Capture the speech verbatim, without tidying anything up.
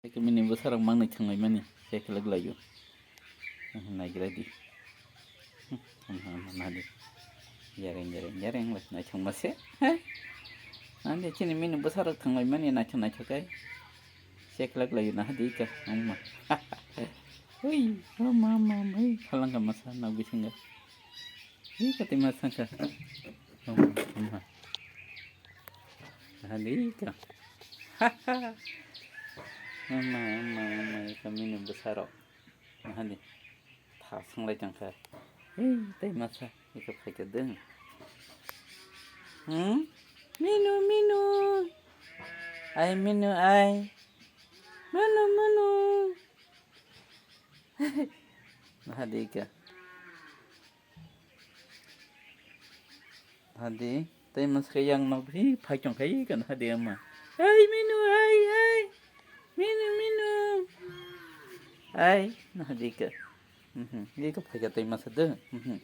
Eke mini bwsarok mang naithang laimani, se khlak laio. Naigra di. Ama, ama, nadi. Yareng, yareng, yareng, lai naithang ma se. He? Nadi chini mini bwsarok thang laimani, naithok, naithok kai. Se khlak laio, nahadi ka, ama. Ui, ama, ama, ama, ui, khalangka masa, nagwi singga. Ui, kati masa ka. Ama, ama. Nahadi ka. Ama, ama, ama, ika mini bwsarok. Nahadi. Tha sanglai tangkha. Hei, tei masa, ika phaikha deng. Hmm? Minu, minu. Ai, minu, ai. Manu, manu. Nahadi ika. Hadi, tei masa yang nok hi phai tong khai kan hadi ama. Ai, minu, ai, ai. Minu, minu. Ai, nahadi ka. Mhm, ye ka phai ka tei masa de. Mhm.